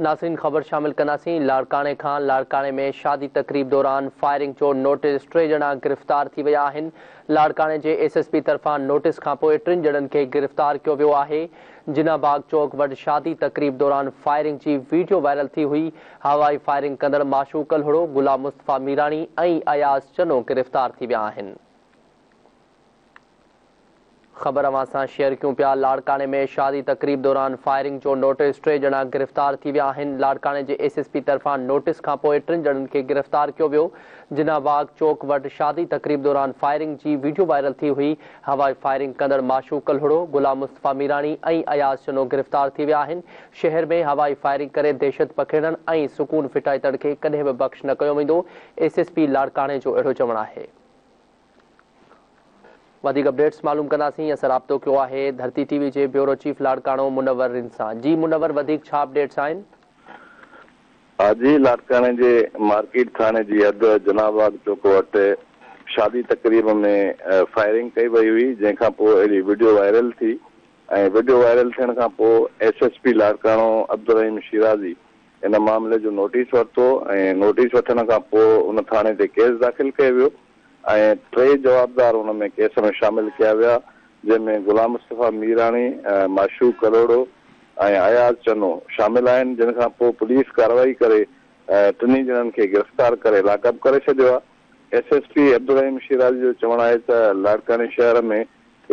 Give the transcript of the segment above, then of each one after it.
ناظرين خبر شامل ڪنداسين لاڙڪاڻي کان لاڙڪاڻي ۾ شادي تقريب دوران فائرنگ جو نوٽيس ٽي ڄڻا گرفتار ٿي ويا آهن لاڙڪاڻي جي ايس ايس پي طرفان نوٽيس کانپوء ٽن ڄڻن کي گرفتار ڪيو ويو آهي جناح باغ چوڪ وٽ شادي تقريب دوران فائرنگ جي ويڊيو وائرل ٿي هئي هوائي فائرنگ ڪندڙ معشوق ڪلهوڙو غلام مصطفيٰ ميراڻي ۽ اياز چنو گرفتار ٿي ويا آهن. خبر اوهان سان شيئر ڪيون پيا لاڙڪاڻي ۾ شادي تقريب دوران فائرنگ جو نوٽيس ٽي ڄڻا گرفتار ٿي ويا آهن لاڙڪاڻي جي ايس ايس پي طرفان نوٽيس کانپوء ٽن ڄڻن کي گرفتار ڪيو ويو جناح باغ چوڪ وٽ شادي تقريب دوران فائرنگ جي ويڊيو وائرل ٿي هئي هوائي فائرنگ ڪندڙ معشوق ڪلهوڙو غلام مصطفيٰ ميراڻي ۽ اياز چنو گرفتار ٿي ويا آهن شهر ۾ هوائي فائرنگ ڪري دهشت پکيڙڻ ۽ سڪون ڦٽائيندڙ کي ڪڏهن به بخش نه ڪيو ويندو ايس ايس پي لاڙڪاڻي جو اهڙو چوڻ آهي. وڌيڪ اپڊيٽس معلوم ڪنداسين اسان رابطو ڪيو آهي ڌرتي ٽي وي جي بيورو چيف لاڙڪاڻو منور رند سان جي منور وڌيڪ ڇا اپڊيٽس آهن. حاجي لاڙڪاڻي جي مارڪيٽ ٿاڻي جي حد جناح باغ چوڪ وٽ شادي تقريب ۾ فائرنگ ڪئي وئي هئي جنهن کان پوء اهڙي وڊيو وائرل ٿي ۽ وڊيو وائرل ٿيڻ کان پوء S S P Larkana Abdul Rahim Shirazi ان معاملي جو نوٽيس ورتو ۽ نوٽيس وٺڻ کان پوء ان ٿاڻي تي ڪيس داخل ڪيو ويو ۽ ٽي جوابدار ان ۾ ڪيس ۾ شامل ڪيا ويا جنهن ۾ غلام مصطفيٰ ميراڻي، معشوق ڪلهوڙو ۽ اياز چنو شامل آهن جن کان پوء پوليس ڪارروائي ڪري ٽنهي ڄڻن کي گرفتار ڪري لاڪ اپ ڪري ڇڏيو آهي. S S P Abdul Raheem Shirazi جو چوڻ آهي ته لاڙڪاڻي شهر ۾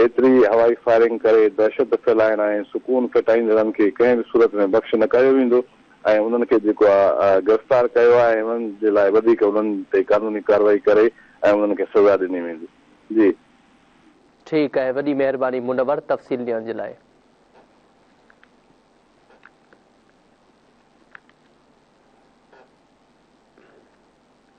ايتري هوائي فائرنگ ڪري دهشت ڦهلائڻ ۽ سڪون ڦٽائيندڙن کي ڪنهن به صورت ۾ بخش نه ڪيو ويندو ۽ انهن کي جيڪو آهي گرفتار ڪيو آهي ۽ انهن جي لاء وڌيڪ انهن تي قانوني ڪارروائي ڪري ۽ انهن کي سزا ڏني ويندي. جي. ٺيڪ آهي وڏي مهرباني منور تفصيل ڏيڻ جي لاء.